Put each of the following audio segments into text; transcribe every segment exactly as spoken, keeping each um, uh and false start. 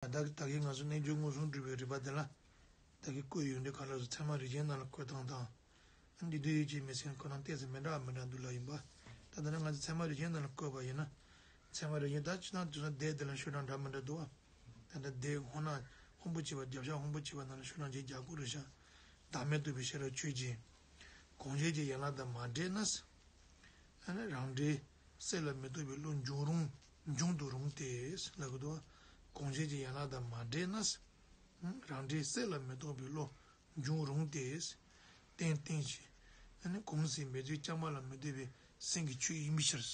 ད་ད་གིན་ང་ཚོ་རྣལ་འབྱོར་མངོན་སུམ་སྒྲུབ་པའི་རིམ་པ་དེ་ལ་ད་གིན་བཀོད་ཡོད་འདི་ག་ལ་སོ་ཚད་མ་རིགས་ཅན་ནང་ལ་བཀོད་སྟངས་དང་། འདི་དུས་ཡོད་ཀྱི་མི་སེམས་ཁོ་ན་ཏོག་ཙམ་མི་འདྲ་མི་འདྲ་འདུག་ལ་ཡིན་པ། ད་ད་ནི་ང་ཚོ་ཚད་མ་རིགས་ཅན་ནང་ལ་བཀོད་པ་ཡིན་ན། ཚད་མ་རིགས་ཅན་ད་ཅི་ན་དུས་ན་སྡེ་དེ་ལ་ཤོག་གྲངས་འདྲ་མི་འདྲ་འདུག་བ། ད་ལྟ་སྡེ་ཧོ་ན་ཧོན་པོ་བྱས་པ་རྒྱབ་ཤ་ཧོན་པོ་བྱས་པ་ནང་ལ་ཤོག་གྲངས་ཅན་རྒྱག་དགོས་རེད་ཤག་བདག་མེད་རྟོགས་པའི་ཤེས་རབ་ཆོས་ཅན། གང་ཞིག་གི་ཡན་ལག་དང་མ་འདྲེས་ན། ཨ་ནི་རང་འབྲས་གསལ་ལ་མི་རྟོགས་པའི་བློ་འབྱུང་རུང་འབྱུང་དུ་རུང་སྟེ་ལབ་གི་འདུག་གང་ཞིག་གི་ཡན་ལག་དང་མ་འདྲེས་ན། རང་འབྲས་གསལ་ལ་མི་རྟོགས་པའི་བློ་འབྱུང་རུང་སྟེ། རྟེན་རྟེན་ཞེས། ཨ་ནི་གང་ཟེར་མེ་དུས་བཅོས་མ་ལ་མི་ལྟོས་པའི་སེམས་ཀྱི་ཆོས་ཡིན་པའི་ཕྱིར།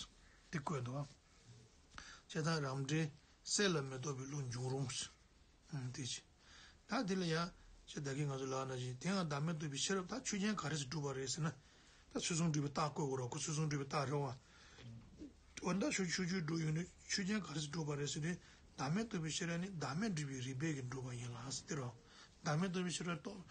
དེ་བཀོད་འདུག་བྱས་ཙང་རང་འབྲས་གསལ་ལ་མི་རྟོགས་པའི་བློ་འབྱུང་རུང་། ཨང་། དེ་བཞིན། ད་དེ་ལ་ཡང་ཅི་ད་གིན་ང་ཚོ་ལབ་ན་བཞིན་དེ་ཡང་བདག་མེད་རྟོགས་པའི་ཤེས་རབ་ད་ཆོས་ཅན་ག་རེ་ཟེར་སྒྲུབ་པ་རེད་ཟེར་ན། ད་ཚུལ་གསུམ་སྒྲུབ་པའི་རྟགས་བཀོད་དགོས་རོགས་ཁོ་ཚུལ་གསུམ་སྒྲུབ་པའི་རྟགས་རེད་བ། འོ་ད་ཆོས་ཆོས་ཆོས་སྒྲུབ་ཡོང་དུས་ཆོས་ཅན་ག་རེ་ཟེར་སྒྲུབ་པ་རེད་ཟེར་དུས་བདག་མེད་རྟོགས་པའི་ཤེས་རབ་ནི་བདག་མེད་སྒྲུབ་པའི་རིགས་པས་ཀྱི་སྒྲུབ་པ་ཡིན་ལ་ཟེར་དེ་རོ། བདག་མེད་རྟོགས་པའི་ཤེས་རབ་རྟོགས་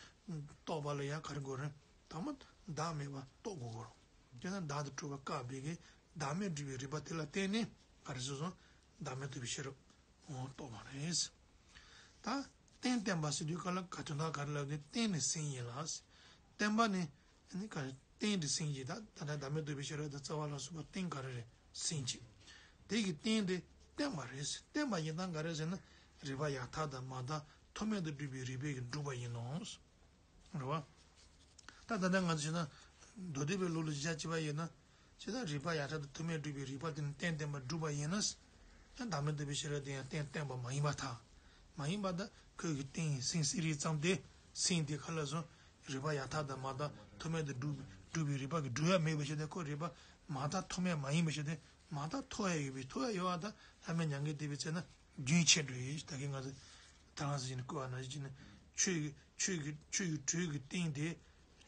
རྟོགས་པ་ལ་ཡང་ག་རེ་དགོས་རེད། དང་པོ་བདག་མེད་པ་རྟོགས་དགོས་རོགས། དེ་ན་བདག་ཏུ་གྲུབ་པ་བཀག་པའི་གི་བདག་མེད་སྒྲུབ་པའི་རིགས་པ་དེ་ལ་བརྟེན་ནས་ག་རེ་ཟེར་སོང་། བདག་མེད་རྟོགས་པའི་ཤེས་རབ། འོ་རྟོགས་པ་རེད། ད་རྟེན་བརྟེན་པ་ཟེར་དུས་སྐབས་ལ་ག་དོན་དག་ག་རེ་ལབ་དུས་རྟེན་ནི་སེམས་ཡིན་ལ། བརྟེན་པ་ནི་ནི་ག་རེ་རྟེན་དེ་སེམས་ཀྱི་ད་ད་ལྟ་བདག་མེད་རྟོགས་པའི་ཤེས་རབ་དང་རྩ་བ་ལ་སོགས་པ་རྟེན་ག་རེ་རེད་སེམས་ཀྱི། དེ་གི་རྟེན་དེ་བརྟེན་པ་རེད། བརྟེན་པ་ཡིན་སྟངས་ག་རེ་ཟེར་ན་རིགས་པ་ཡག་ཐག་དང་མ་དག་ཐོགས་མེད་དུ་སྒྲུབ་པའི་རིགས་པས་ཀྱི་སྒྲུབ་པ་ཡིན་ནོ། རེད་བ། ད་ད་ལྟ་ང་ཚོ་བྱས་ན་མདོ་སྡེ་པའི་ལུགས་ལ་གཞི་བཞག་བྱས་པ་ཡིན་ན། ཇི་ལྟར་རིགས་པ་ཡག་ཐག་དང་ཐོགས་མེད་སྒྲུབ་པའི་རིགས་པ་དེ་ནི་རྟེན་བརྟེན་པར་སྒྲུབ་པ་ཡིན་ན། ཡང་བདག་མེད་རྟོགས་པའི་ཤེས་རབ་དེ་ཡང་རྟེན་བརྟེན་པ་མ་ཡིན་པར་ཐལ། མ་ཡིན་པར་ཐལ་ཁོས་ཀྱི་རྟེན་སེམས་སེམས་རིག་ཙམ་སྟེ། སེམས་དེ་ག་ལ་སོང་། རིགས་པ་ཡག་ཐག་དང་མ་དག་ཐོགས་མེད་དུ་སྒྲུབ་སྒྲུབ་པའི་རིགས་པ་གི་སྒྲུབ་ཡ་མེད་པ་ཞིག་སྟེ་ཁོ་རིགས་པ་མ་དག་ཐོགས་མེད་མ་ཡིན་པ་ཞིག་སྟེ་མ་དག་ཐོགས་ཡ་ཡོད་པའི་ཐོགས་ཡ་ཡོད་པ་དང་ལྷག་མེད་མྱ་ངན་འདས་པའི་ཚེ་ན་རྒྱུན་ཆད་འགྲོ་ཡིན་ད་གིན་ང་ཚོ་ད་ག་ཟེར་ནས་བཀོད་པ་ནང་བཞིན་ནི་ཆོས་ཀྱི་ཆོས་ཀྱི་ཆོས་ཀྱི་དྲོད་ཀྱི་རྟེན་དེ་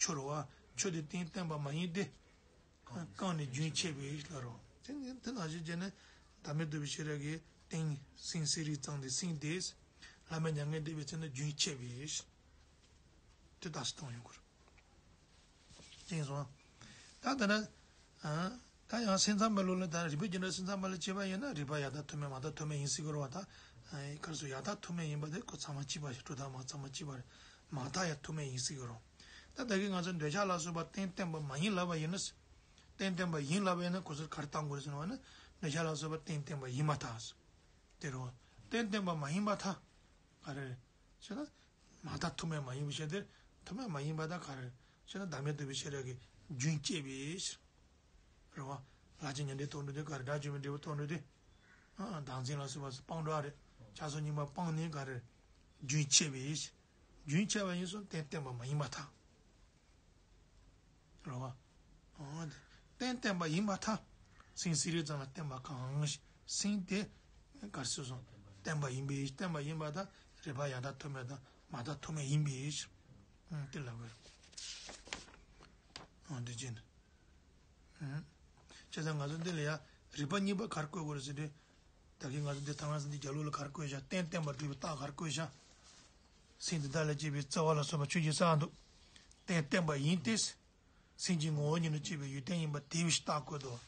ཆོས་རོ་བ་ཆོས་དེ་རྟེན་བརྟེན་པ་མ་ཡིན་ཏེ། བཀག་ནས་རྒྱུན་ཆད་པའི་ལ་རོ། དེ་ནི་དེ་ནང་བཞིན་བྱས་ནས་བདག་མེད་རྟོགས་པའི་ཤེས་རབ་ཀྱི་རྟེན་སེམས་སེམས་རིག་ཙམ་དེ་སེམས་དེས་ལྷག་མེད་མྱ་ངན་འདས་པའི་ཚེ་ན་རྒྱུན་ཆད་པའི་དེ་ལྟ་སུ་གཏོང་ཡོང་དགོས་རེད། ཅེས་སོང་། ད་ལྟ་ན། ད་ཡང་སེམས་ཙམ་པ་ལུགས་ལ་ད་རིགས་པའི་རྒྱུ་འབྲས་སེམས་ཙམ་པ་ལ་བྱས་པ་ཡིན་ན་རིགས་པ་ཡག་ཐག་ཐོགས་མེད་མ་དག་ཐོགས་མེད་ཡིན་སྲིད་ཀྱི་རེད་བ་ད། ག་རེ་ཟེར་ཡག་ཐག་ཐོགས་མེད་ཡིན་པ་དེ་ཁོ་ཚང་མ་གཅིག་པ་ཞིག་སྤྲོས་བྲལ་མ་ཚང་མ་གཅིག་པ་རེད། མ་དག་ཡང་ཐོགས་མེད་ཡིན་སྲིད་ཀྱི་རེད། ད་ད་གིན་ང་ཚོ་འདོད་ཆགས་ལ་སོགས་པ་རྟེན་བརྟེན་པ་མ་ཡིན་ལབ་པ་ཡིན་ན། རྟེན་བརྟེན་པ་ཡིན་ལབ་པ་ཡིན་ན་ཁོ་ཚོར་ག་རེ་བཏང་དགོས་རེད་ཟེར་བ་ན། འདོད་ཆགས་ལ་སོགས་པ་རྟེན་བརྟེན་པ་ཡིན་མ་ཐག་ཟེར། དེ་རེད་བ། རྟེན་བརྟེན་པ་མ་ཡིན་པ་ཐག་ག་རེ་རེད། ཟེར་ན། མ་དག་ཐོགས་མེད་མ་ཡིན་པའི་ཕྱིར་ཏེ། ཐོགས་མེད་མ་ཡིན་པ་དག་ག་རེ་ཟེར་ན་བདག་མེད་རྟོགས་པའི་ཤེས་རབ་ཀྱི་རྒྱུན་བཅད་པའི་ཕྱིར། རེད་བ། ལྷག་བཅས་ཉེར་འབྲེལ་རྟོགས་འགྲོ་དུས་ག་རེ་དགྲ་བཅོམ་པའི་འབྲས་བུ་རྟོགས་འགྲོ་དུས། ཨ་བདག་འཛིན་ལ་སོགས་པ་སྤངས་འགྲོ་བ་རེད། ཆགས་སོགས་གཉིས་པ་སྤངས་ནས་ག་རེ། རྒྱུན་ཆད་པའི་ཕྱིར། རྒྱུན་ཆད་པ་ཡིན་སོང་རྟེན་བརྟེན་པ་མ་ཡིན་པར་ཐལ། རེད་བ། ཨོ། རྟེན་བརྟེན་པ་ཡིན་པར་ཐལ། སེམས་སེམས་རིག་ཙམ་ལ་བརྟེན་པ་གང་ཞིག་སེམས་དེ། ག་རེ་ཟེར་སོང་། བརྟེན་པ་ཡིན་པའི་བརྟེན་པ་ཡིན་པ་དང་རིགས་པ་ཡག་ཐག་ཐོགས་མེད་དང་མ་དག་ཐོགས་མེད་ཡིན་པའི་ཕྱིར། ཨང་དེ་ལབ་དགོས་རེད། ཨང་དེ་བྱས་ནས། ཨང་། བྱས་ཙང་ང་ཚོ་འདི་ལ་ཡང་རིགས་པ་གཉིས་པ་ག་རེ་བཀོད་དགོས་རེད་ཟེར་དུས། ད་གིན་ང་ཚོ་འདི་ཐང་ལ་སེམས་ཀྱི་རྒྱ་ལུགས་ལ་ག་རེ་བཀོད་བཞག་རྟེན་བརྟེན་པ་སྒྲུབ་པའི་རྟགས་ག་རེ་བཀོད་བཞག་སེམས་དེ་བདག་ལ་སྐྱེས་པའི་རྩ་བ་ལ་སོགས་པ་ཆོས་ཅན་གསལ་བ་འདུག་རྟེན་བརྟེན་པ་ཡིན་ཏེ། སེམས་ཀྱི་ངོ་བོ་ཉིད་དུ་སྐྱེས་པའི་ཡོན་ཏན་ཡིན་པ་དེ་བཞིན་རྟགས་བཀོད་དོ།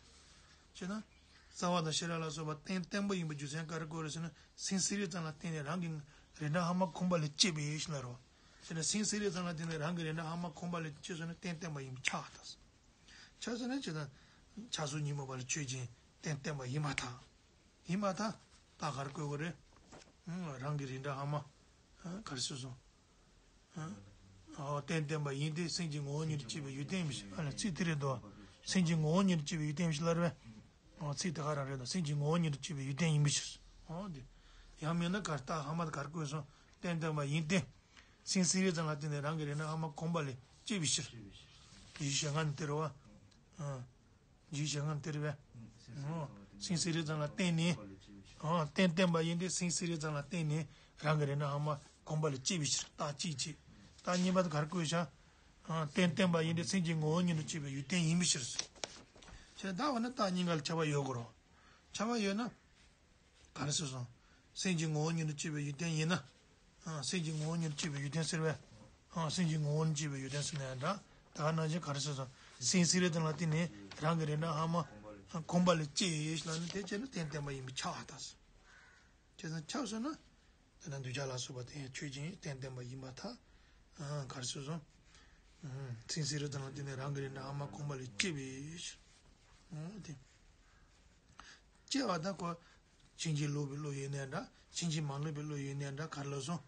ཅེ་ན། རྩ་བ་དང་ཤེས་རབ་ལ་སོགས་པ་རྟེན་བརྟེན་པ་ཡིན་པའི་རྒྱུ་མཚན་ག་རེ་བཀོད་རེད་ཟེར་ན་སེམས་སེམས་རིག་ཙམ་ལ་བརྟེན་ནས་རང་གི་རིགས་འདྲ་སྔ་མ་ཁོམ་པ་ལས་སྐྱེས་པའི་ཡིན་ལ་རོ། ཅེ་ན་སེམས་སེམས་རིག་ཙམ་ལ་བརྟེན་ནས་རང་གི་རིགས་འདྲ་སྔ་མ་ཁོམ་པ་ལས་སྐྱེས་སོང་ན་རྟེན་བརྟེན་པ་ཡིན་པས་ཁྱབ་པར་ཐལ། ཁྱབ་སོང་ན་ཅེ་ན། ཆགས་སོགས་གཉིས་མེད་པ་ལ་ཆོས་ཅན་རྟེན་བརྟེན་པ་ཡིན་པར་ཐལ། ཡིན་པར་ཐལ། རྟགས་ག་རེ་བཀོད་དགོས་རེད། ཨང་། རང་གི་རིགས་འདྲ་སྔ་མ། ཨང་། ག་རེ་ཟེར་སོང་། ཨང་། ཨོ་རྟེན་བརྟེན་པ་ཡིན་ཏེ་སེམས་ཀྱི་ངོ་བོ་ཉིད་དུ་སྐྱེས་པའི་ཡོན་ཏན་ཡིན་པའི་ཕྱིར། ཨ་ལ་ཚིག་དེ་རེད་དོ། སེམས་ཀྱི་ངོ་བོ་ཉིད་དུ་སྐྱེས་པའི་ཡོན་ཏན་ཡིན་པའི་ཕྱིར་ལབ་རེད་པས། ཨོ་ཚིག་དེ་ག་རང་རེད་དོ། སེམས་ཀྱི་ངོ་བོ་ཉིད་དུ་སྐྱེས་པའི་ཡོན་ཏན་ཡིན་པའི་ཕྱིར། ཨོ་དེ། ཡང་མིན་ན་ག་རེ་རྟགས་སྔ་མ་དེ་ག་རེ་བཀོད་སོང་། རྟེན་བརྟེན་པ་ཡིན་ཏེ། སེམས་སེམས་རིག་ཙམ་ལ་བརྟེན་ནས་རང་གི་རིགས་འདྲ་སྔ་མ་ཁོམ་པ་ལས་སྐྱེས་པའི་ཕྱིར། ཡིད་ཞེན་ལྔ་ནི་དེ་རེད་པ། ཨང་། རྒྱུའི་ཞེན་ལྔ་དེ་རེད་པས། སེམས་སེམས་རིག་ཙམ་ལ་བརྟེན་ནས། རྟེན་བརྟེན་པ་ཡིན་ཏེ་སེམས་སེམས་རིག་ཙམ་ལ་བརྟེན་ནས་རང་གི་རིགས་འདྲ་སྔ་མ་ཁོམ་པ་ལས་སྐྱེས་པའི་ཕྱིར་རྟགས་གཅིག་བྱས། རྟགས་གཉིས་པ་དེ་ག་རེ་བཀོད་བཞག་རྟེན་བརྟེན་པ་ཡིན་ཏེ་སེམས་ཀྱི་ངོ་བོ་ཉིད་དུ་སྐྱེས་པའི་ཡོན་ཏན་ཡིན་པའི་ཕྱིར། ཞེས་ད་འོ་ན་རྟགས་གཉིས་ཀ་ལ་ཁྱབ་པ་ཡོད་དགོས་རེད། ཁྱབ་པ་ཡོད་ན། ག་རེ་ཟེར་སོང་། སེམས་ཀྱི་ངོ་བོ་ཉིད་དུ་སྐྱེས་པའི་ཡོན་ཏན་ཡིན་ན། ཨང་། སེམས་ཀྱི་ངོ་བོ་ཉིད་དུ་སྐྱེས་པའི་ཡོན་ཏན་ཟེར་བས། ཨང་། སེམས་ཀྱི་ངོ་བོ་ཉིད་དུ་སྐྱེས་པའི་ཡོན་ཏན་ཟེར་ན་ཡང་འདྲ། ད་ག་ནང་བཞིན་ག་རེ་ཟེར་སོང་། སེམས་སེམས་རིག་དང་ལ་བརྟེན་ནས་རང་གི་རིགས་འདྲ་སྔ་མ་ཁོམ་པ་ལས་སྐྱེས་ལ་ནི་དེ་བྱས་ན་རྟེན་བརྟེན་པ་ཡིན་པས་ཁྱབ་པར་ཐལ། བྱས་ཙང་ཁྱབ་སོང་ན། དེ་ན་འདོད་ཆགས་ལ་སོགས་པ་དེ་ཡང་ཆོས་ཅན། རྟེན་བརྟེན་པ་ཡིན་པར་ཐལ། ཨ། ག་རེ་ཟེར་སོང་། ཨ། སེམས་སྲིད་རིག་ཙམ་ལ་བརྟེན་ནས་རང་གི་རིགས་འདྲ་ལྷག་མ་གོམས་པ་ལས་སྐྱེས་པའི་ཕྱིར། ཨ། དེ་སྐྱེ་བ་དང་ཁོ་ཕྱིན་ཅི་ལོག་པའི་བློ་ཡིན་ནའི་འདྲ། ཕྱིན་ཅི་མ་ལོག་པའི་བློ་ཡིན་ནའི་འདྲ། ག་རེ་ལབ་སོང་།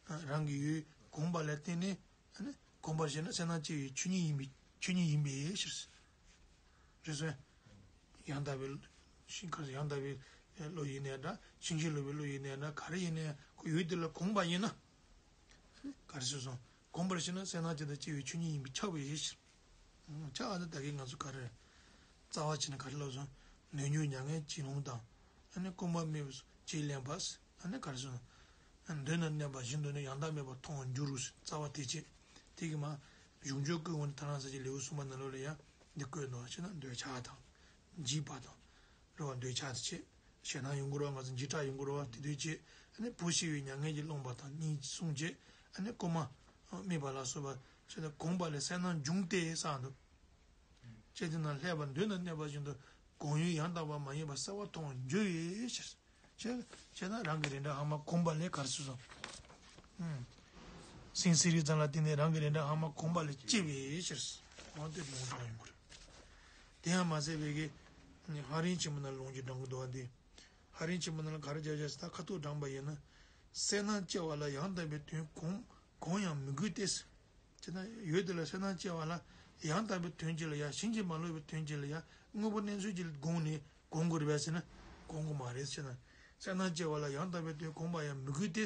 ཨ། རང་གི་ཡུལ་གོམས་པ་ལ་བརྟེན་ནས། ཨ་ནི་གོམས་པར་བྱས་ན་གསལ་སྣང་སྐྱེ་བའི་ཆོས་ཉིད་ཡིན་པའི། ཆོས་ཉིད་ཡིན་པའི་ཕྱིར། རེད་སོང་། ཡང་དག་པའི་ཤིང་ཁར། ཡང་དག་པའི་བློ་ཡིན་ནའི་འདྲ། ཕྱིན་ཅི་ལོག་པའི་བློ་ཡིན་ནའི་འདྲ། ག་རེ་ཡིན་ནའི་ཁོ་ཡུལ་དེ་ལ་གོམས་པ་ཡིན་ན། ག་རེ་ཟེར་སོང་། གོམས་པར་བྱས་ན་གསལ་སྣང་སྐྱེ་དང་སྐྱེ་བའི་ཆོས་ཉིད་ཡིན་པས་ཁྱབ་པའི་ཕྱིར། ཨང་། ཆ་ཨ་ད་ད་གིན་ང་ཚོ་ག་རེ། རྩ་བ་བྱས་ན་ག་རེ་ལབ་སོང་། ནོར་ཉུང་མྱ་ངན་ཅི་ལོང་དང་། ཨ་ནི་རྐུན་མ་རྨིས་པ་ཅི་ལེན་པ། ཨ་ནི་ག་རེ་ཟེར། མདུན་ན་གནས་པ་བཞིན་དུ་ནི་ཡང་དག་མེད་པར་མཐོང་བར་འགྱུར་རོ། རྩ་བ་དེ་བྱས། དེ་གི་མ། གཞུང་ཆོས་སྐུའི་ངོ་ནས་ཐར་ལམ་གསལ་བྱེད་ལེའུ་གསུམ་པ་ནང་ལོགས་ལ་ཡང་འདི་བཀོད་འདུག་བ། བྱས་ན་འདོད་ཆགས་དང་། འཇིགས་པ་དང་། རེད་བ། འདོད་ཆགས་དེ་བྱས། ཞེད་སྣང་ཡོང་གི་རེད་བ། ང་ཚོ་འཇིགས་སྐྲག་ཡོང་གི་རེད་བ། དེ་དུས་བྱས། ཨ་ནི་བུ་ཤི་བའི་མྱ་ངན་གྱིས་སློང་བ་དང་གཉིས་གསུངས་བྱས། ཨ་ནི་རྐུན་མ་རྨིས་པ་ལ་སོགས་པ་བྱས་ཏེ་གོམས་པ་ལས་གསལ་སྣང་འབྱུང་སྟེ་གསུངས་འདུག་ཅེས་དེ་ན་ལྷས་པ་མདུན་ན་གནས་པ་བཞིན་དུ་གང་ཡུལ་ཡང་དག་པ་མ་ཡིན་པ་གསལ་བར་མཐོང་བར་འགྱུར་བའི་ཕྱིར། ཅེས་བྱས་ན་རང་གི་རིགས་འདྲ་ལྷག་མ་གོམས་པ་ལས། ག་རེ་ཟེར་སོང་། ཨུམ། སེམས་སྲིད་རིག་ཙམ་ལ་བརྟེན་ནས་རང་གི་རིགས་འདྲ་ལྷག་མ་གོམས་པ་ལས་སྐྱེ་བའི་ཕྱིར། འོ་དེ་ལུང་དྲངས་ཡོང་གི་རེད། དེ་ཡང་མ་ཟད་པའི་གི། ཧ་རིང་ཆེན་པོ་ན་ལུང་གཅིག་དྲངས་ཀྱི་འདུག་བ། འདི་ཧ་རིང་ཆེན་པོ་ན་ལ་ག་རེ་བྱ་བྱ་ཟེར། ད་ཁ་ཐུག་དྲངས་པ་ཡིན་ན། གསལ་སྣང་སྐྱེ་བ་ལ་ཡང་དག་པའི་དོན་གང་གང་ཡང་མི་དགོས་ཏེ། ཅེ་ན་ཡུལ་དེ་ལ་གསལ་སྣང་སྐྱེ་བ་ལ་ཡང་དག་པའི་དོན་གཅིག་ལ་ཡང་ཕྱིན་ཅི་མ་ལོག་པའི་དོན་གཅིག་ལ་ཡང་དངོས་པོ་གནས་ཚུལ་གཅིག་ལ་དགོངས་ནས་གོམས་དགོས་རེད་པས་ཟེར་ན་གོམས་དགོས་མ་རེད་ཟེར་ན། གསལ་སྣང་སྐྱེ་བ་ལ་ཡང་དག་པའི་དོན་གོམས་པ་ཡང་མི་དགོས་ཏེ།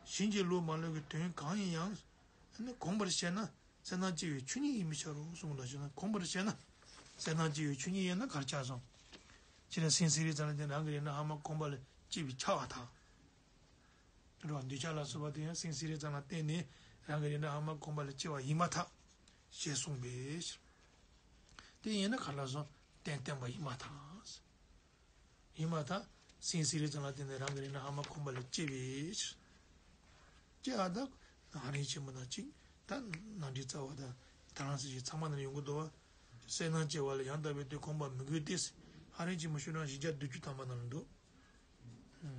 ཕྱིན་ཅི་ལོག་མ་ལོག་གི་དོན་གང་ཡིན་ཡང་ནི་གོམས་པར་བྱས་ན་གསལ་སྣང་སྐྱེ་བའི་ཆོས་ཉིད་ཡིན་པས་ཁྱབ་རོ་གསུངས་པ་ལ་བྱས་ན། གོམས་པར་བྱས་ན་གསལ་སྣང་སྐྱེ་བའི་ཆོས་ཉིད་ཡིན་ན་ག་རེ་ཆགས་སོང་། ཅེ་ན་སེམས་སྲིད་རིག་ཙམ་ལ་བརྟེན་རང་གི་རིགས་འདྲ་ལྷག་མ་གོམས་པ་ལས་སྐྱེས་པས་ཁྱབ་པར་ཐལ། རེད་བ། འདོད་ཆགས་ལ་སོགས་པ་དེ་ཡང་སེམས་སྲིད་རིག་ཙམ་ལ་བརྟེན་ནས་རང་གི་རིགས་འདྲ་ལྷག་མ་གོམས་པ་ལས་སྐྱེ་བ་ཡིན་པར་ཐལ། ཞེས་གསུངས་པའི་ཕྱིར། དེ་ཡིན་ན་ག་རེ་ལབ་སོང་། རྟེན་བརྟེན་པ་ཡིན་པར་ཐལ། ཡིན་པར་ཐལ། སེམས་སྲིད་རིག་ཙམ་ལ་བརྟེན་ནས་རང་གི་རིགས་འདྲ་ལྷག་མ་གོམས་པ་ལས་སྐྱེས་པའི་ཕྱིར། སྐྱེ་བ་དང་། ཧ་རིང་ཆེན་པོ་དང་གཅིག་ད་ནང་འགྲིག་རྩ་བ་དང་ཐར་ལམ་གསལ་བྱེད་ཚང་མ་ནང་ཡོང་གི་འདུག་བ། གསལ་སྣང་སྐྱེ་བ་ལ་ཡང་དག་པའི་དོན་གོམས་པ་མི་དགོས་ཏེ། ཧ་རིང་ཆེན་པོ་ཤོག་གྲངས་བཞི་བརྒྱ་བདུན་ཅུ་ཐམ་པ་ནང་ལ་འདུག་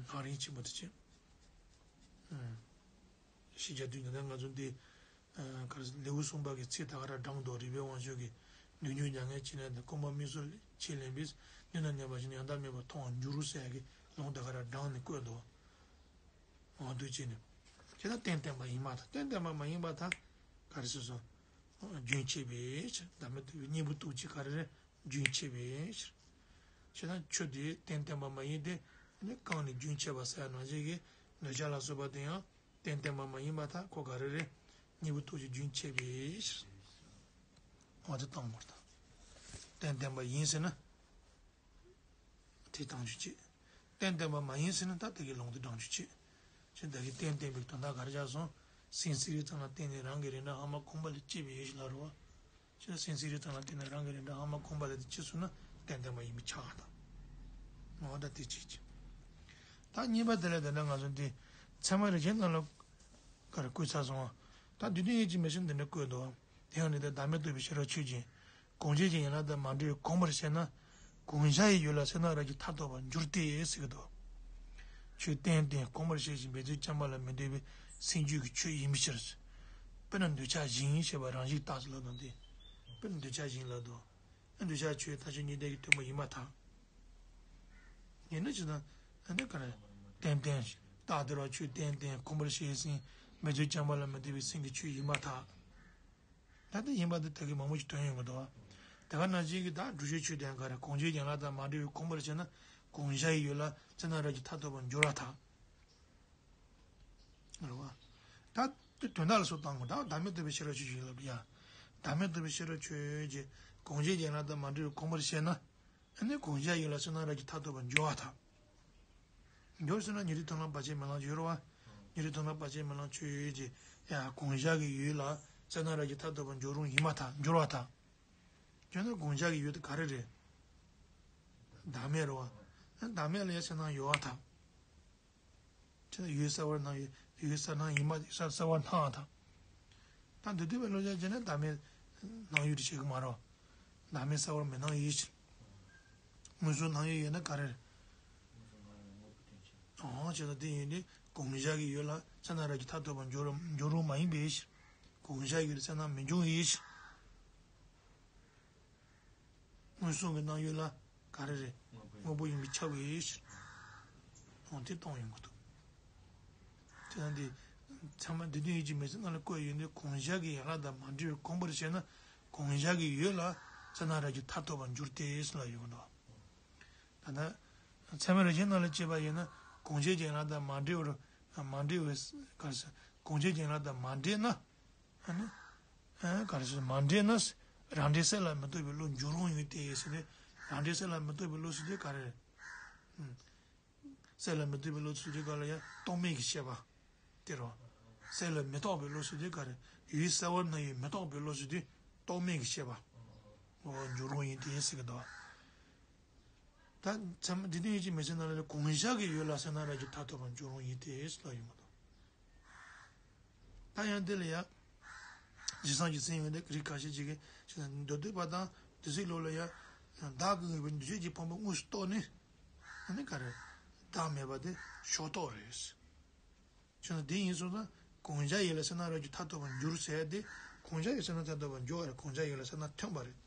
ཧ་རིང་ཆེན་པོ་དེ་ཅི། བཞི་བརྒྱ་བདུན་ཅུ་ད་ང་ཚོ་འདི། ག་རེ་ལེའུ་གསུམ་པ་གི་ཚིག་ད་ག་རང་དྲངས་འདུག་རིགས་པའི་དབང་ཕྱུག་གིས་ནོར་ཉུང་མྱ་ངན་ཅི་ལེན་དང་། རྐུན་མ་རྨིས་སོགས་ཅི་ལེན་པས། མདུན་ན་གནས་པ་བཞིན་ཡང་དག་མེད་པར་མཐོང་བར་འགྱུར་རོ་ཟེར་ཡ་གི་ལུང་ད་ག་རང་དྲངས་ནས་བཀོད་འདུག་འོ་འདུག་ཅེས་ནས། བྱས་ན་རྟེན་བརྟེན་པ་ཡིན་པར་ཐལ། རྟེན་བརྟེན་པ་མ་ཡིན་པར་ཐལ། ག་རེ་ཟེར་སོང་། རྒྱུན་ཆད་པའི་ཕྱིར། བདག་མེད་རྟོགས་པའི་གཉེན་པོ་སྟོབས་ཀྱིས་ག་རེ་རེད། རྒྱུན་ཆད་པའི་ཕྱིར། བྱས་ན་ཆོས་དེ་རྟེན་བརྟེན་པ་མ་ཡིན་ཏེ། ནི་གང་ནས་རྒྱུན་ཆད་པ་ཟེར་ཡ་ནང་བཞིན་གྱི་འདོད་ཆགས་ལ་སོགས་པ་དེ་ཡང་རྟེན་བརྟེན་པ་མ་ཡིན་པར་ཐལ། ཁོ་ག་རེ་རེད། གཉེན་པོ་སྟོབས་ཀྱིས་རྒྱུན་ཆད་པའི་ཕྱིར། འོ་དེ་བཏང་དགོས་དང་། རྟེན་བརྟེན་པ་ཡིན་ཟེར་ན། དེ་བཏང་རྒྱུ་བྱེད། རྟེན་བརྟེན་པ་མ་ཡིན་ཟེར་ན་ད་དེ་གི་ལུང་དེ་དྲངས་རྒྱུ་བྱེད། ཅེས་ད་གི་རྟེན་བརྟེན་པའི་དོན་དག་ག་རེ་ཆགས་སོང་། སེམས་སྲིད་རིག་ཙམ་ལ་བརྟེན་ནས་རང་གི་རིགས་འདྲ་ལྷག་མ་གོམས་པ་ལས་སྐྱེས་པའི་ཕྱིར་ལབ་རེད་བ། ཅེས་སེམས་སྲིད་རིག་ཙམ་ལ་བརྟེན་ནས་རང་གི་རིགས་འདྲ་ལྷག་མ་གོམས་པ་ལས་དེ་སྐྱེས་སོང་ན་རྟེན་བརྟེན་པ་ཡིན་པས་ཁྱབ་པར་ཐལ། འོ་ད་དེ་གཅིག་བྱེད། ད་གཉིས་པ་དེ་ལ་དེ་འདྲ་ང་ཚོ་འདི་ཚད་མ་རིགས་ཆེན་ནང་ལ་ག་རེ་བཀོད་ཚར་སོང་བ། ད་བསྡུས་དོན་ཡིད་ཀྱིས་མི་ཤེས་འདི་འདྲ་བཀོད་འདུག་དེ་ཡང་ནི་ད་བདག་མེད་རྟོགས་པའི་ཤེས་རབ་ཆོས་ཅན། གང་བྱས་ཀྱང་ཡན་ལག་དང་མ་བྲལ་བའི་གོམས་པར་བྱས་ན། གང་བྱ་ཡི་ཡུལ་ལ་གསལ་སྣང་རབ་ཀྱིས་མཐའ་རྟོགས་པར་འགྱུར་ཏེ་ཟེར་གྱི་འདུག་ཆོས་བརྟེན་ཏེ་གོམས་པར་བྱས་ཤིང་འབད་རྩོལ་བཅས་པ་ལ་མི་ལྟོས་པའི་སེམས་རྒྱུད་ཀྱི་ཆོས་ཡིན་པའི་ཕྱིར། དཔེར་ན་འདོད་ཆགས་ཞེན་ཞེས་པ་རང་བཞིན་རྟགས་སུ་ལབ་དང་སྟེ། དཔེར་ན་འདོད་ཆགས་ཞེན་ལབ་དང་། འདོད་ཆགས་ཆོས་ཐ་ཆད་གཉིས་ལྡན་གྱི་དོན་པོ་ཡིན་པར་ཐལ། ཡིན་ན་ཅི་དང་། ཨ་ནི་ག་རེ། བརྟེན་བརྟེན་ཞིང་རྟགས་དེར་བ་ཆོས་བརྟེན་ཏེ་གོམས་པར་བྱས་ཤིང་འབད་རྩོལ་བཅས་པ་ལ་མི་ལྟོས་པའི་སེམས་ཀྱི་ཆོས་ཡིན་པར་ཐལ། ད་ལྟ་ཡིན་པ་འདི་ད་གིན་མང་པོ་ཞིག་ཐོན་ཡོང་གི་འདུག་བ། དེ་ག་ནང་བཞིན་གྱི་ད་སྒྲུབ་བྱེད་ཆོས་དེ་ཡང་ག་རེ་གང་བྱས་ཀྱང་ཡན་ལག་དང་མ་བྲལ་བའི་གོམས་པར་བྱས་ན་གང་བྱ་ཡི་ཡུལ་ལ་གསལ་སྣང་རབ་ཀྱིས་མཐའ་རྟོགས་པར་འགྱུར་བར་ཐལ། རེད་བ། ད་དེ་དོན་དག་ལ་སོགས་བཏང་དགོས། ད་བདག་མེད་རྟོགས་པའི་ཤེས་རབ་ཆོས་ཅན་ལབ་ཡ། བདག་མེད་རྟོགས་པའི་ཤེས་རབ་ཆོས་ཅན། གང་བྱས་ཀྱང་ཡན་ལག་དང་མ་བྲལ་བའི་གོམས་པར་བྱས་ན། ཨ་ནི་གང་བྱ་ཡི་ཡུལ་ལ་གསལ་སྣང་རབ་ཀྱིས་མཐའ་རྟོགས་པར་འགྱུར་བར་ཐལ། འགྱུར་ཟེར་ན་ཉན་ཐོས་མཐོང་ལམ་བར་ཆད་མེད་ལམ་ཡོད་རེད་བ། ཉན་ཐོས་མཐོང་ལམ་བར་ཆད་མེད་ལམ་ཆོས་ཅན། ཡ་གང་བྱ་གི་ཡུལ་ལ་གསལ་སྣང་རབ་ཀྱིས་མཐའ་རྟོགས་པར་འགྱུར་རུང་ཡིན་པར་ཐལ། འགྱུར་བར་ཐལ། བྱས་ན་གང་བྱ་གི་ཡུལ་དེ་ག་རེ་རེད། བདག་མེད་རེད་བ། བདག་མེད་ལ་ཡང་གསལ་སྣང་ཡོད་པར་ཐལ། བྱས་ན་ཡུལ་གསལ་བར་སྣང་ཡོད། ཡུལ་གསལ་སྣང་ཡིན་པ་གསལ་གསལ་བར་སྣང་བ་དང་། ད་འདུས་བྱས་པའི་བློ་ཅན་བྱས་ན་བདག་མེད་སྣང་ཡུལ་དུ་བྱེད་ཀྱི་མ་རེད། བདག་མེད་གསལ་བར་མི་སྣང་ཡིན་ཕྱིར། མངོན་སུམ་སྣང་ཡུལ་ཡོད་ན་ག་རེ་རེད། འོ་བྱས་ན་དེ་ཡིན་དུས་ གང་ཟག་གི་ཡུལ་ལ་ཚེ་ན་རབ་ཀྱི་མཐར་ཐུག་པར་འགྱུར་འགྱུར་རུང་མ་ཡིན་པའི་ཕྱིར། གང་ཟག་གི་ཡུལ་ལ་ཚེ་ན་མི་འབྱུང་བའི་ཕྱིར། མངོན་སུམ་གྱི་སྣང་ཡུལ་ལ་ག་རེ་རེད། དངོས་པོ་ཡིན་པས་ཁྱབ་པའི་ཕྱིར། འོ་དེ་སྟོང་ཡོང་གི་འདུག་དེ་ཡང་འདི་ཚད་མ་སྡེ་བདུན་ཡིད་ཀྱི་མེད་ཟེར་ནང་ལ་བཀོད་ཡོད་འདི་གང་ཟག་གི་ཡན་ལག་དང་མ་འབྲེལ་བར་གོམས་པར་བྱས་ན་གང་ཟག་གི་ཡུལ་ལ་ཚེ་ན་རབ་ཀྱི་མཐར་ཐུག་པར་འགྱུར་ཏེ་ཟེར་ལ་ཡོང་གི་འདུག་ད་ལྟ་ཚད་མ་རིགས་ཤེས་ནང་ལ་དཔྱད་པ་ཡིན་ན་གང་ཟག་གི་ཡན་ལག་དང་མ་འབྲེལ་བར་མ་འབྲེལ་བའི་ག་རེ་ཟེར་གང་ཟག་གི་ཡན་ལག་དང་མ་འབྲེལ་ན། ཨ་ནི། ཨ་ག་རེ་ཟེར་མ་འདྲེས་ན། རང་འདྲས་སེལ་ལ་མི་ལྟོས་པའི་བློ་འགྱུར་རུང་ཡོད་དེ་ཟེར་ཏེ། རང་འདྲས་སེལ་ལ་མི་ལྟོས་པའི་བློ་ཟེར་དུས་ག་རེ། ཨུམ། སེལ་ལ་མི་ལྟོས་པའི་བློ་ཟེར་དུས་ག་ལ་ཡང་རྟོག་མེད་ཀྱི་ཤེས་པ། དེ་རོ། སེལ་ལ་མི་རྟོག་པའི་བློ་ཟེར་དུས་ག་རེ། ཡུལ་གསལ་བར་སྣང་ཡང་མི་རྟོག་པའི་བློ་ཟེར་དུས་རྟོག་མེད་ཀྱི་ཤེས་པ། འོ་འགྱུར་རུང་ཡིན་ཏེ་ཟེར་གི་འདུག་ད་ཚད་མ་སྡེ་བདུན་ཡིད་ཀྱི་མེད་ཟེར་ནང་ལ་གང་ཟག་གི་ཡུལ་ལ་ཚེ་ན་རབ་ཀྱི་མཐར་ཐུག་པར་འགྱུར་རུང་ཡིན་ཏེ་ཟེར་ལ་ཡོང་གི་འདུག་ད་ཡང་འདི་ལ་ཡང་། རྗེས་སམ་གྱི་མཚན་ཡོད་དེ་རིགས་ཁ་ཤས་ཅིག་གིས་ཅི་ན་མདོ་སྡུད་པ་དང་དེ་ཚོའི་ལུགས་ལ་ཡང་། བདག་གི་ངེས་པའི་འདུ་བྱེད་ཀྱི་ཕུང་པོ་དངོས་སུ་རྟོགས་ནས། ཨ་ནི་ག་རེ། བདག་མེད་པ་དེ་ཕྱོགས་རྟོགས་རེད། ཅི་ན་དེ་ཡིན་སོང་ཙང་གང་ཟག་ཡིད་ལ་ཚེ་ན་རབ་ཀྱི་མཐར་ཐུག་པར་འགྱུར་ཟེར་ཏེ། གང་ཟག་ཡིད་ཚེ་ན་མཐར་ཐུག་པར་འགྱུར་བ་རེད། གང་ཟག་ཡིད་ལ་ཚེ་ན་ཐོན་པ་རེད།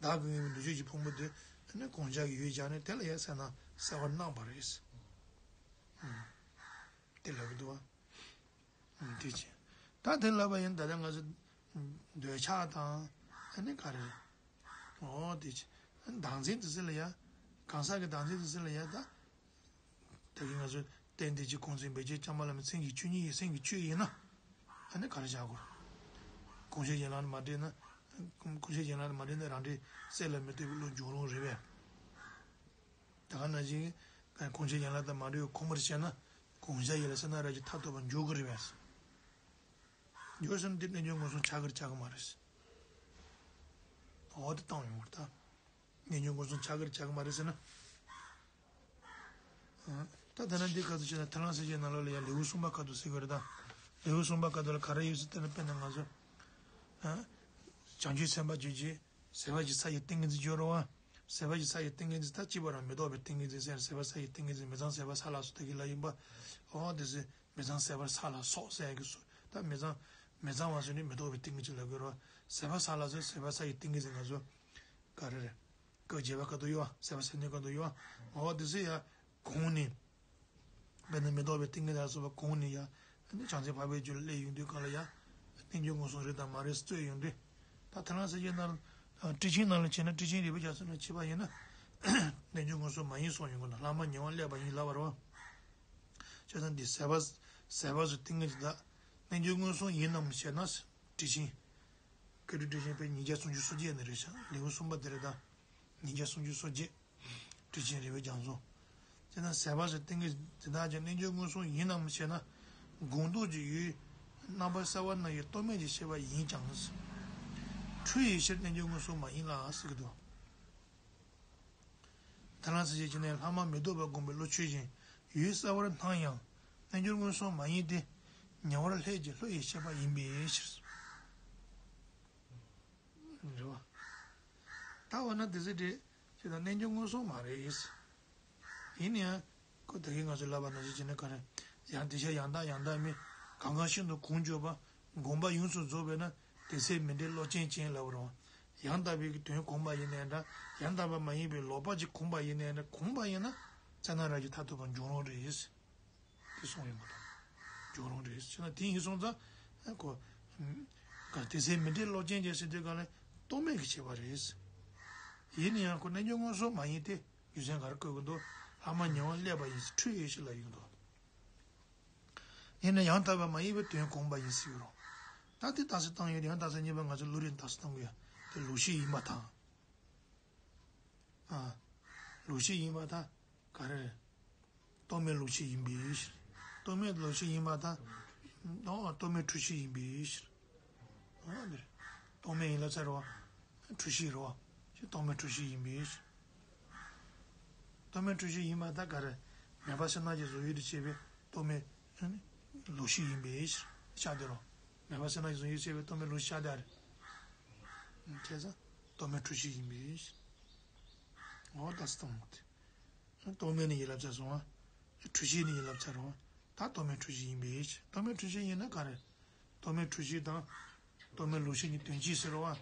བདག་གི་ངེས་པའི་འདུ་བྱེད་ཀྱི་ཕུང་པོ་དེ་ཨ་ནི་གང་ཟག་གི་ཡུལ་སྦྱངས་ནས་དེ་ལ་ཡང་ཚེ་ན་གསལ་བར་སྣང་བ་རེད། དེ་ལབ་ཀྱི་འདུག་བ། དེ་བྱས། ད་དེ་ལབ་པ་ཡིན་ད་ལྟ་ང་ཚོ་འདོད་ཆགས་དང་ཨ་ནི་ག་རེ། འོ་དེ་བྱས། བདག་འཛིན་དེ་ཚོ་ལ་ཡ། གང་ཟག་གི་བདག་འཛིན་དེ་ཚོ་ལ་ཡ་ད། ད་གིན་ང་ཚོ་རྟེན་འབྲེལ་གྱི་ཁུངས་བཙུན་བེད་སྤྱོད་བྱ་མ་ལ་མི་མཚན་གྱི་ཆོས་ཉིད་ཡིན་སེམས་ཀྱི་ཆོས་ཡིན་ན། ཨ་ནི་ག་རེ་བྱ་དགོས། གང་ཟག་ཡན་ལག་ནི་མ་འདྲེས་ན། གང་ཟག་ཡན་ལག་ནི་མ་འདྲེས་ན་རང་འདྲས་སེལ་ལ་མི་ལྟོས་པའི་བློ་འབྱུང་རུང་རེད་པས། ད་ག་ནང་བཞིན། གང་ཟག་ཡན་ལག་དང་མ་འདྲེས་པའི་གོམས་པར་བྱས་ན། གང་ཟག་ཡིད་ལ་ཚེ་ན་རབ་ཀྱི་མཐར་ཐུག་པར་འགྱུར་གྱི་རེད་པས། འགྱུར་ཟེར་ན་འདི་རྣལ་འབྱོར་མངོན་སུམ་ཆགས་ཀྱི་རེད་ཆགས་ཀྱི་མ་རེད། འོ་དེ་བཏང་ཡོང་བར་ད། རྣལ་འབྱོར་མངོན་སུམ་ཆགས་ཀྱི་རེད་ཆགས་ཀྱི་མ་རེད་ཟེར་ན། ཨ། ད་ད་ན་འདི་ག་ཚོད་བྱས་ན་ཐར་ལམ་གསལ་བྱེད་ནང་ལོགས་ལ་ཡང་ལེའུ་གསུམ་པ་ཁ་ཐུག་ཟེར་གྱི་རེད་ད། ལེའུ་གསུམ་པ་ཁ་ཐུག་ལ་ག་རེ་ཡོད་ཟེར་ལྟ་ན་དཔེར་ན་ང་ཚོ། ཨ། བྱང་ཆུབ་སེམས་དཔའ་བརྗོད་བྱེད། ཟད་པ་གི་ས་ཡི་ཏིང་ངེ་འཛིན་སྦྱོར་བ། ཟད་པ་གི་ས་ཡི་ཏིང་ངེ་འཛིན་ད་གཅིག་པ་རང་མི་རྟོག་པའི་ཏིང་ངེ་འཛིན་ཟེར་ཟད་པ་ས་ཡི་ཏིང་ངེ་འཛིན་མི་ཚངས་ཟད་པ་ས་ལ་སོགས་དེ་གི་ལ་ཡིན་པ། འོ་དེ་ཚེ་མི་ཚངས་ཟད་པ་ས་ལ་སོགས་ཟེར་གི་སོ། ད་མི་ཚངས། མི་ཚངས་པ་སོགས་ནི་མི་རྟོག་པའི་ཏིང་ངེ་འཛིན་ལ་གོ་རོ། ཟད་པ་ས་ལ་སོགས་ཟད་པ་ས་ཡི་ཏིང་ངེ་འཛིན་ང་ཚོ། ག་རེ་རེད། སྐབས་བརྒྱད་པ་ཁ་ཐུག་ཡོད་པ། ཟད་པ་ས་ནི་ཁ་ཐུག་ཡོད་པ། འོ་དེ་ཚེ་ཡ། གོང་ནས། དཔེར་ན་མི་རྟོག་པའི་ཏིང་ངེ་འཛིན་ལ་སོགས་པ་གོང་ནས་ཡ། ཨ་ནི་བྱང་ཆུབ་འཕགས་པའི་རྒྱུད་ལ་སླེབས་ཡོང་དུས་གང་ལ་ཡ། རྣལ་འབྱོར་མངོན་སུམ་རེད་དང་མ་རེད་རྩོད་ཡོང་དུས། ད་ཐར་ལམ་གསལ་བྱེད་ནང་། ཊཱིཀ་ཆེན་ནང་ལ་བྱས་ན་ཊཱིཀ་ཆེན་རིགས་པའི་རྒྱ་མཚོ་ནང་བྱས་པ་ཡིན་ན། རྣལ་འབྱོར་མངོན་སུམ་མ་ཡིན་གསུངས་ཡོང་གི་འདུག་ལྷག་མ་ཉེ་བར་སླེབས་པ་ཡིན་ལབ་པ་རེད་པ། བྱས་ཙང་འདི་ཟད་པ། ཟད་པ་སོགས་ཏིང་ངེ་འཛིན་དག་རྣལ་འབྱོར་མངོན་སུམ་ཡིན་ནམ་ཞེ་ན། ཊཱིཀ་ཆེན། བཀའ་དྲིན་ཊཱིཀ་ཆེན་དཔེ་ཉིས་བརྒྱ་སུམ་ཅུ་སོ་བརྒྱད་ནས་རེད་ཤག་ལེའུ་གསུམ་པ་དེ་རེད་ད། ཉིས་བརྒྱ་སུམ་ཅུ་སོ་བརྒྱད། ཊཱིཀ་ཆེན་རིགས་པའི་རྒྱ་མཚོ། དེས་ན་ཟད་པ་སོགས་ཏིང་ངེ་འཛིན་དག་ཀྱང་རྣལ་འབྱོར་མངོན་སུམ་ཡིན་ནམ་ཞེ་ན། སྒོམ་རྟོག་གི་ཡུལ། རྣམ་པར་གསལ་བར་སྣང་བའི་རྟོག་མེད་ཀྱི་ཤེས་པ་ཡིན་ཀྱང་། འཁྲུལ་བའི་ཕྱིར་རྣལ་འབྱོར་མངོན་སུམ་མ་ཡིན་ལ་ཟེར་གྱི་འདུག་ཐར་ལམ་གསལ་བྱེད་ཀྱི་ནང་ལྷག་མ་མི་རྟོག་པ་བསྒོམས་པའི་བློ་ཆོས་ཅན། ཡུལ་གསལ་བར་སྣང་ཡང་། རྣལ་འབྱོར་མངོན་སུམ་མ་ཡིན་ཏེ། ཉེ་བར་སླེབས་ཀྱི་བློ་ཡི་ཤེས་པ་ཡིན་པའི་ཕྱིར། རེད་བ། ད་འོ་ན་དེ་ཚེ་འདྲེ། ཅེས་དང་རྣལ་འབྱོར་མངོན་སུམ་མ་རེད། ཡིན་ན་ཡང་། ཁོ་ད་གིན་ང་ཚོས་ལབ་པ་ནང་བཞིན་བྱས་ན་ག་རེ། ཡང་དེ་ཤ་ཡང་དག་ཡང་དག་མིན། གང་གང་ཤིན་ཏུ་གོང་གྱུར་པ། དགོངས་པ་ཡོངས་སུ་རྫོགས་པས་ན། དེ་ཚེ་མི་འདྲའི་བློ་ཅན་ཅན་ལབ་རུང་། ཡང་དག་པའི་དོན་གོམས་པ་ཡིན་ནའི་འདྲ། ཡང་དག་པ་མ་ཡིན་པའི་ལོག་པ་ཅིག་གོམས་པ་ཡིན་ནའི་འདྲ། གོམས་པ་ཡིན་ན། ཚེ་ན་རབ་ཀྱི་མཐར་ཐུག་པར་འགྱུར་རུང་རེད། དེ་གསུངས་ཡོད་མ་རེད། འགྱུར་རུང་རེད་ཟེར་ན་དེ་ཡིན་སོང་ཙང་། ཁོ། ག་དེ་ཚེ་མི་འདྲའི་བློ་ཅན་ཅན་ཟེར་དུས་གང་ལ་རྟོག་མེད་ཀྱི་བྱེད་པ་རེད། ཡིན་ན་ཡང་ཁོ་རྣལ་འབྱོར་མངོན་སུམ་མ་ཡིན་ཏེ། རྒྱུ་མཚན་ག་རེ་བཀོད་ཀྱི་འདུག་ལྷག་མ་ཉེ་བར་སླེབས་པ་ཡིན་ཟེར་འཁྲུལ་ཡོད་ཞེས་ལབ་ཡོང་འདུག་ཡིན་ན་ཡང་དག་པ་མ་ཡིན་པའི་དོན་གོམས་པ་ཡིན་ཟེར་ཡོད་རུང་། ད་དེ་རྟགས་གསལ་བཏང་ཡོད་ཡང་རྟགས་གསལ་གཉིས་པ་ང་ཚོ་ལུགས་རིགས་རྟགས་གསལ་བཏང་གི་ཡོད། དེ་ལུགས་ཤེས་ཡིན་པ་དང་། ཨ། ལུགས་ཤེས་ཡིན་པ་དང་། ག་རེ་རེད། རྟོག་མེད་ལུགས་ཤེས་ཡིན་པའི་ཕྱིར། རྟོག་མེད་ལུགས་ཤེས་ཡིན་པ་དང་། རྟོག་མེད་འཁྲུལ་ཤེས་ཡིན་པའི་ཕྱིར། འོ་འདིར། རྟོག་མེད་ཡིན་ལབ་ཚར་རོ། འཁྲུལ་ཤེས་རོ། ཞེས་རྟོག་མེད་འཁྲུལ་ཤེས་ཡིན་པའི་ཕྱིར། རྟོག་མེད་འཁྲུལ་ཤེས་ཡིན་པ་དང་ག་རེ། མེད་པ་སེར་སྣ་གི་གཟུགས་ཡུལ་དུ་བྱེད་པའི་རྟོག་མེད། ལུགས་ཤེས་ཡིན་པའི་ཕྱིར། ཆགས་དེ་རོ། མེད་པ་སེར་སྣ་གི་གཟུགས་ཡུལ་བྱེད་པའི་རྟོག་མེད་ལུགས་ཤེས་ཆགས་དེ་རེད། བྱས་ཙང་། རྟོག་མེད་འཁྲུལ་ཤེས་ཡིན་པའི་ཕྱིར། འོ་ད་སྟོང་མོ་དེ། རྟོག་མེད་ནི་ཡིན་ལབ་ཚར་སོང་ང་། འཁྲུལ་ཤེས་ནི་ཡིན་ལབ་ཚར་རོ། ད་རྟོག་མེད་འཁྲུལ་ཤེས་ཡིན་པས། རྟོག་མེད་འཁྲུལ་ཤེས་ཡིན་ན་ག་རེ། རྟོག་མེད་འཁྲུལ་ཤེས་དང་། རྟོག་མེད་ལོག་ཤེས་གཉིས་དོན་གཅིག་ཟེར་བ།